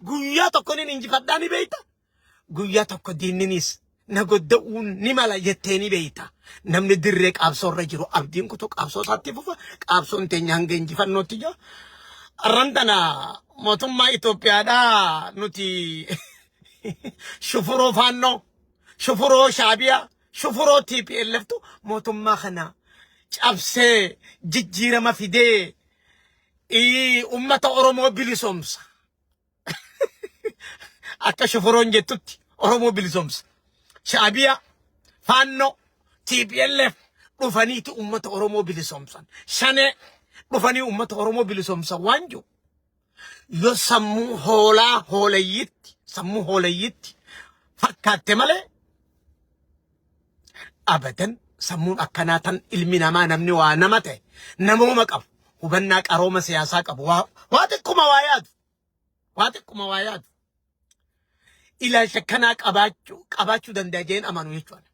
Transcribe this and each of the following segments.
Guyyaa tokko nin injifadhaa ni beeyta. Guyyaa tokko diinninis na godda'uun ni mala jettee ni beeyta. Namni dirree qaabsoo irra jiru abdiin kutu qaabsoo isaatti fufa. Qaabsoon teenya hanga injifannootti jira. Arran tana mootummaa Itoophiyaadhaa nuti shufuroo faannoo, shufuroo shaabiyaa, shufuroo TPLFtu mootummaa kana cabsee jijjiirama fidee ummata Oromoo bilisoomsa. Akka shufuroon jettutti Oromoo bilisoomsa. Shaabiyaa, Faannoo, TPLF dhufaniiti ummata Oromoo bilisoomsan. Shanee dhufanii ummata Oromoo bilisoomsan waan jiru. Yoo sammuu hoolaa hoolayyitti, sammuu hoolayyitti fakkaatte malee abadan sammuun akkanaa tan ilmi namaa namni waa nama ta'e namooma qabu hubannaa qarooma siyaasaa qabu waa waa xiqquma waa yaadu waa xiqquma waa yaadu ilaalcha akkanaa qabaachuu qabaachuu danda'a jeen amanu jechuudha.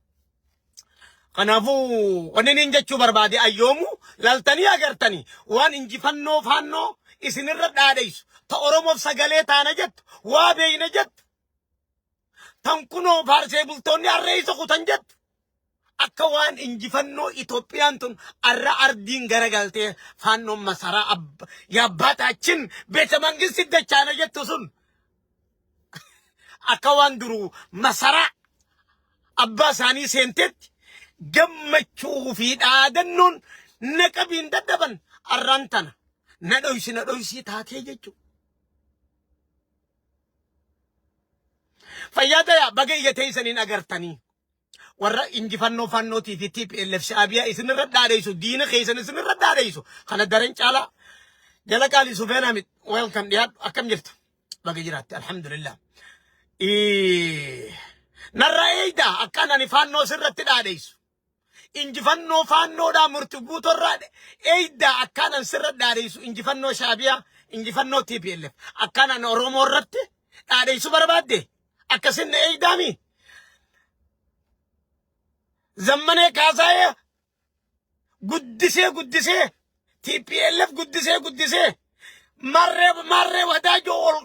Kanaafuu wanni niin jechuu barbaade ayyoomu laltanii agartanii waan injifannoo faannoo isinirra dhaadheessu ta Oromoof sagalee taana jettu waa beeyna jettu tan kunoo faarsee bultoonni harreessa kutan jettu akka waan injifannoo Itoophiyaan tun arra ardiin garagaltee faannoon masaraa yaabbaataachin beeta mangisti dachaana jettu sun akka waan duruu masaraa abbaa isaanii seentetti gammachuu fi dhaadannoon na qabiin dadhaban arraan tana na dhoysi na dhoysii taatee jechuudha. Fayyaa tayaa baga ija teessaniin agartanii. Warra injifannoo fannootii fi TPLF Shaabiyaa isinirra dhaadheessu diina keessan isinirra dhaadheessu kana daran caalaa jala qaalii Sufeen Hamid welcome dhiyaadhu akkam jirtu baga jiraatte alhamdulillah. Narra eeyda akkaan ani faannoo sirratti dhaadheessu. Injifannoo faannoodhaa murti guutorraa eeydaa akkaan an sirra dhaadheessu injifannoo Shaabiyaa injifannoo TPLF akkaan an Oromoo irratti dhaadheessu barbaadde akkasin na eeydaami. Zammanee Kaasaayee guddisee guddisee TPLF guddisee guddisee marree marree wadaajoo ol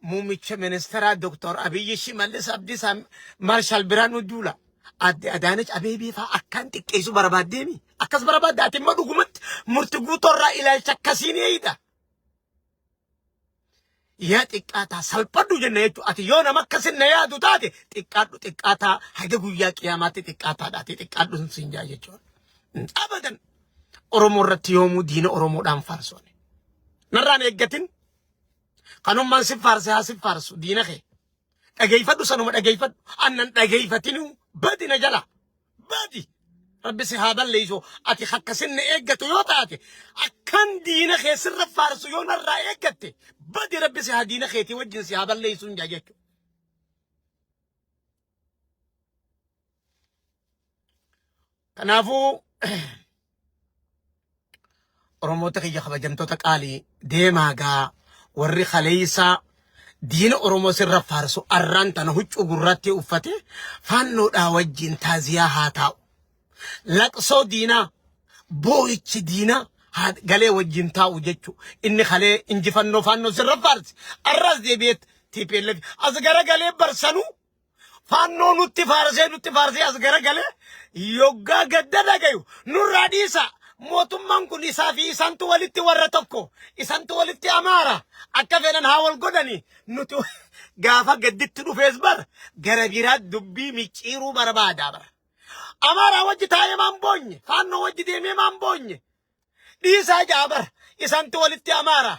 Muummicha ministeeraa Dr. Abiyyi Shimallis Abdiisaa Maarshaal Biraanuu Juulaa Aadde Adaanech Abeebee fa'aa akkaan xiqqeessu barbaaddeemi. Akkas barbaadda ati immoo dhugumatti murti guutorraa ilaalcha akkasiin eeyida. Yaa xiqqaataa salphadhu jenna jechuudha. Ati yoo nama akkasin na yaadu taate xiqqaadhu xiqqaataa haga guyyaa qiyaamaatti xiqqaataadha. Ati xiqqaadhu siin jaa jechuudha. Abadan Oromoo irratti yoomuu diina Oromoodhaan faarsoone. Narraan eeggatin Kanummaan si faarse haa si faarsu diina kee. Dhageeffadhu sanuma dhageeffadhu. Annan dhageeffatinuu badi na jala. Badi. Rabbi si haa balleessu. Ati akka sinna eeggatu yoo taate akkan diina kee sirra faarsu yoo narraa eeggatte badi rabbi si haa diina keetii wajjin si haa balleessu hin jaa jechuudha. Kanaafuu Oromoota kiyya kabajamtoota qaalii deemaa gaa warri kaleessaa diina Oromoo sirra faarsu arraan tana huccuu gurraattii uffate faannoodhaa wajjin taaziyaa haa taa'u. Laqsoo diinaa boo'ichi diinaa haa galee wajjin taa'u jechuu inni kalee injifannoo faannoo sirra faarse arraas deebi'eet TPLF as garagalee barsanuu Faannoo nutti faarsee nutti faarsee as garagalee yoggaa gadda dhagayu nurraa dhiisa. Mootummaan kun isaa fi isantu walitti warra tokko isantu walitti amaara akka fedhan haa wal godhani nuti gaafa gadditti dhufees bar gara biraa dubbii micciiruu barbaada bara. Amaaraa wajji taa'ee maan boonye faannoo wajji deemee maan boonye dhiisaa ja'a bar isantu walitti amaara.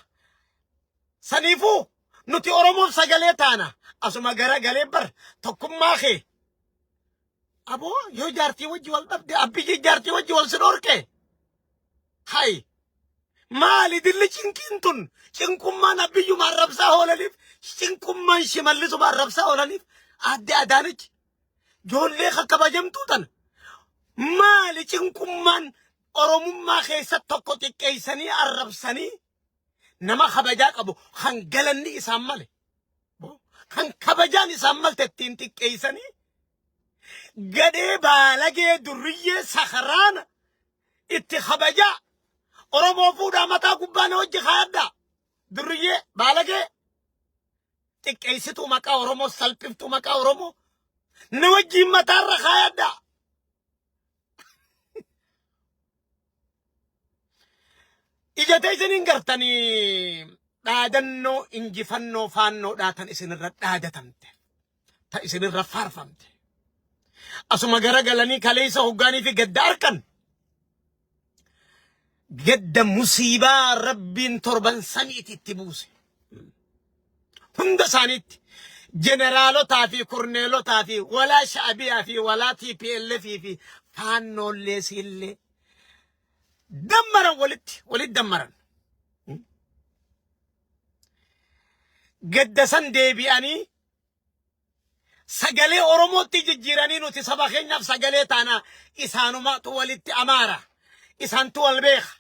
Saniifuu nuti Oromoof sagalee taana. Asuma gara galee bar tokkummaa kee. Aboo yoo jaartii wajji wal dhabde abbiyyi jaartii wajji wal si dhorke. Hay maali dilli cinqiin tun cinqummaan abbiyyuma arrabsaa oolaniif cinqummaan shimallisuma arrabsaa oolaniif aadde Adaanech ijoollee kakkabajamtuu tana maali cinqummaan Oromummaa keessa tokko xiqqeessanii arrabsanii nama kabajaa qabu kan galanni isaan male kan kabajaan isaan malte ittiin xiqqeessanii gadhee baalagee durriyyee sakaraana itti kabajaa Oromoo fuudhaa mataa gubbaa na hojji kaayadhaa durriyyee baalagee. Xiqqeessituu maqaa Oromoo, salphiftuu maqaa Oromoo na wajjiin mataarra kaayadhaa. Ija teessaniin gartanii dhaadannoo injifannoo faannoodhaa tan isinirra dhaadatamte. Ta isinirra faarfamte. Asuma garagalanii kaleessa hoggaanii fi gadda arkan. Gadda musiibaa rabbiin torban saniiti itti buuse. Hunda isaaniitti jeneraalotaa fi kurneelotaa fi walaa sha'abiyaa fi walaa TPLF fi faannoollee siillee dammaran walitti walitti dammaran. Gadda san deebi'anii sagalee Oromootti jijjiiranii nuti saba keenyaaf sagalee taana isaanumaatu walitti amaara isaantu wal beeka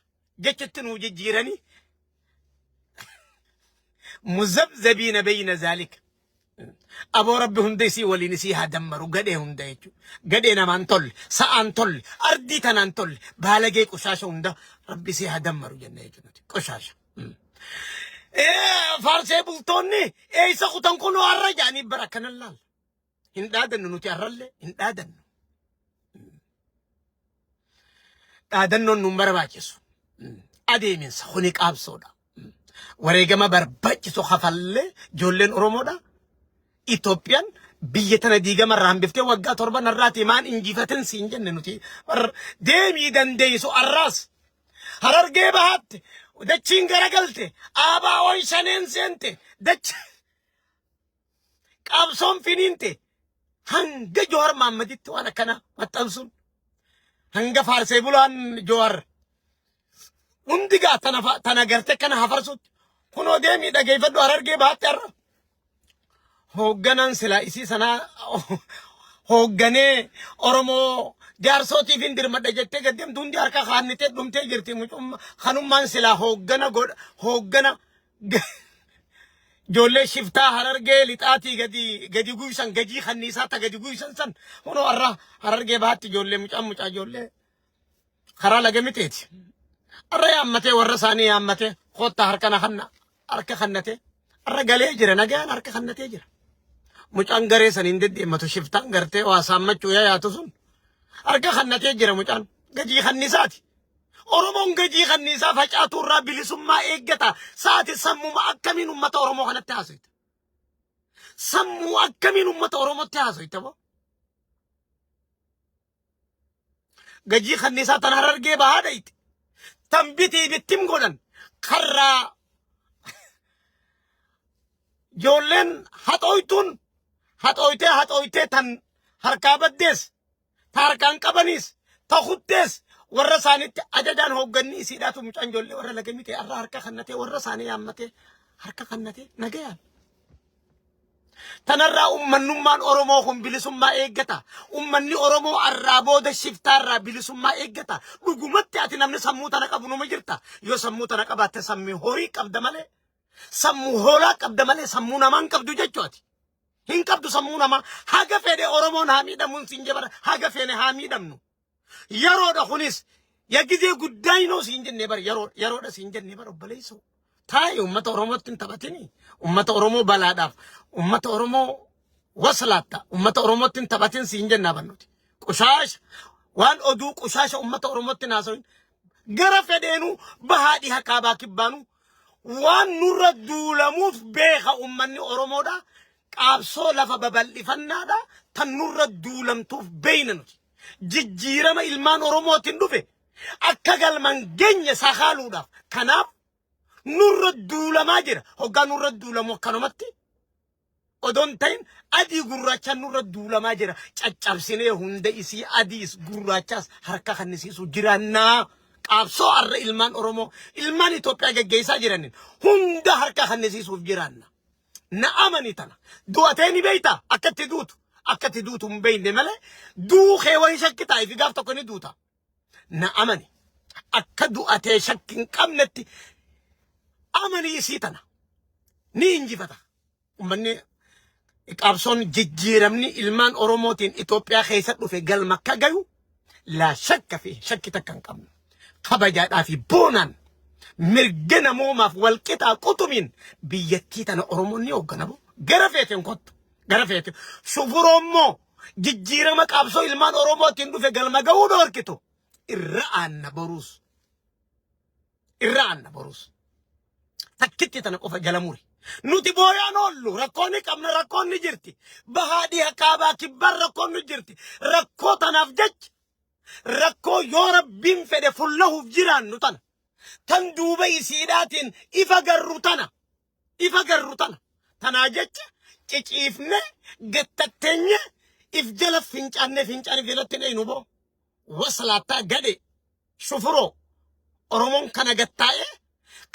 jechutti nuu jijjiiranii muzabzabiina bayna zaalika. Aboo rabbi hunda isii waliin isii haa dammaru gadhee hunda jechuudha. Gadhee namaan tolle, sa'aan tolle, ardii tanaan tolle, baalagee qushaasha hunda rabbi isii haa dammaru jenna jechuudha. Qushaasha. Faarsee bultoonni eessa kutan kunoo har'a jedhanii bara akkanan laalla. Hin dhaadannu nuti har'allee hin dhaadannu. Dhaadannoon nun barbaachisu. Adeeminsa kuni qaabsoodha. Wareegama barbaachisu kafallee ijoolleen Oromoodha. Itoophiyaan biyya tana diigama irraa hambiftee waggaa torban har'aati maan injifatin siin jenne nuti deemii dandeessu har'aas Harargee bahaatti dachiin garagalte ABO'n shaneen seente dachi qabsoon finiinte hanga Jowaar Mahaammaditti waan akkana maxxansuun hanga faarsee bulaan Jowaar hundi gaa tana tana gartee kana hafarsuutti kunoo deemii dhageeffadhu Harargee bahaatti har'a. Hoogganaan silaa isii sanaa hoogganee Oromoo jaarsootiif hin dirmadha jettee gad deemtu hundi harka kaannitee dhumtee jirti mucumma kanummaan silaa hooggana godha hooggana ijoollee shiftaa Harargee lixaatii gadi gadi guysan gajii kanniisaa ta gadi guysan san kunoo har'a Harargee bahaatti ijoollee mucaan mucaa ijoollee karaa laga miteeti. Har'a yaammatee warra isaanii yaammatee kottaa harka na kanna harka kannatee har'a galee jira nagaan harka kannatee jira. Mucaan garee saniin deddeemmatu shiftaan gartee waa saammachuu yayaatu sun harka kannatee jira mucaan gajii kannisaati. Oromoon gajii kanniisaa facaatuu irraa bilisummaa eeggata. Saati sammuma akkamiin uummata Oromoo kanatti haasoyta? Sammuu akkamiin uummata Oromootti haasoyta boo? Gajii kanniisaa tan Harargee bahaa dhayxe. Tan bitii bittim godhan karraa ijoolleen haxooytuun haxooytee haxooytee tan harkaa baddees ta harkaan qabaniis ta kuttees warra isaanitti ajajaan hoogganni isiidhaatu mucaan ijoollee warra laga mitee har'a harka kannatee warra isaanii yaammatee harka kannatee nagayaan. Tanarraa ummannummaan Oromoo kun bilisummaa eeggata. Ummanni Oromoo arraa booda shiftaarraa bilisummaa eeggata. Dhugumatti ati namni sammuu tana qabu numa jirta. Yoo sammuu tana qabaatte sammuu horii qabda malee, sammuu hoolaa qabda malee sammuu namaa hin qabdu jechuu ati. Hin qabdu sammuu namaa. Haga fedhe Oromoon haa miidhamuun siin jabara. Haga feene haa miidhamnu. Yeroodha kunis ya gizee guddaa inoo siin jennee bar yeroo yeroodha siin jennee bar obboleessoo. Taa'i uummata Oromootti hin taphatini. Uummata Oromoo balaadhaaf uummata Oromoo waslaatta uummata Oromootti hin taphatin siin jennaa bar nuti. Qushaasha waan oduu qushaasha uummata Oromootti hin haasawin. Gara fedheenuu bahaa dhiha kaabaa kibbaanuu waan nurra duulamuuf beeka uummanni Oromoodha. Qaabsoo lafa babal'ifannaadha tan nurra duulamtuuf beeyna nuti. Jijjiirama ilmaan Oromootiin dhufe akka galman geenye sakaaluudhaaf. Kanaaf nurra duulamaa jira. Hoggaa nurra duulamu akkanumatti odoon ta'in adii gurraachaan nurra duulamaa jira. Caccabsinee hunda isii adiis gurraachaas harka kannisiisu jiraannaa. Qaabsoo har'a ilmaan Oromoo ilmaan Itoophiyaa geggeessaa jiraniin hunda harka kannisiisuuf jiraanna. Na amani tana. Du'atee ni beekta akka itti duutu. Akka itti duutu hin beekne malee du'uu kee wayi shakkitaa fi gaaf tokko ni duuta. Na amani. Akka du'atee shakki hin qabnetti amani isii tana. Ni injifata. Uummanni qabsoon jijjiiramni ilmaan Oromootiin Itoophiyaa keessa dhufe galma akka gayu laa shakka fi shakki takka hin qabnu. Kabajaadhaa fi boonaan. Mirga namoomaaf walqixaa quxumiin biyyattii tana Oromoon ni hooggana boo. Gara feeteen kottu. Gara feete. Shufuroo immoo jijjiirama qabsoo ilmaan Oromootiin dhufe galma ga'uu dhoorkitu. Irra aanna boruus. Irra aanna boruus. Takkitti tana qofa jala muri. Nuti booyaan oollu rakkoon ni qabna rakkoon ni jirti. Bahaa dhiha kaabaa kibbaan rakkoon ni jirti. Rakkoo tanaaf jecha rakkoo yoo rabbiin fedhe fullahuuf jiraannu tana. Tan duuba isiidhaatiin ifa garru tana. Ifa garru tana. Tanaa jecha ciciifne gattatteenye if jala fincaanne fincaan if jalatti hin eeynu boo. Waslaattaa gadhe shufuroo Oromoon kana gattaa'ee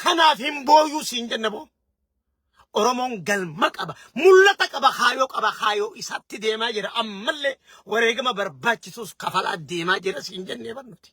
kanaaf hin booyuu siin jenna boo. Oromoon galma qaba, mul'ata qaba, kaayoo qaba, kaayoo isaatti deemaa jira. Ammallee wareegama barbaachisus kafalaa deemaa jira siin jennee bar nuti.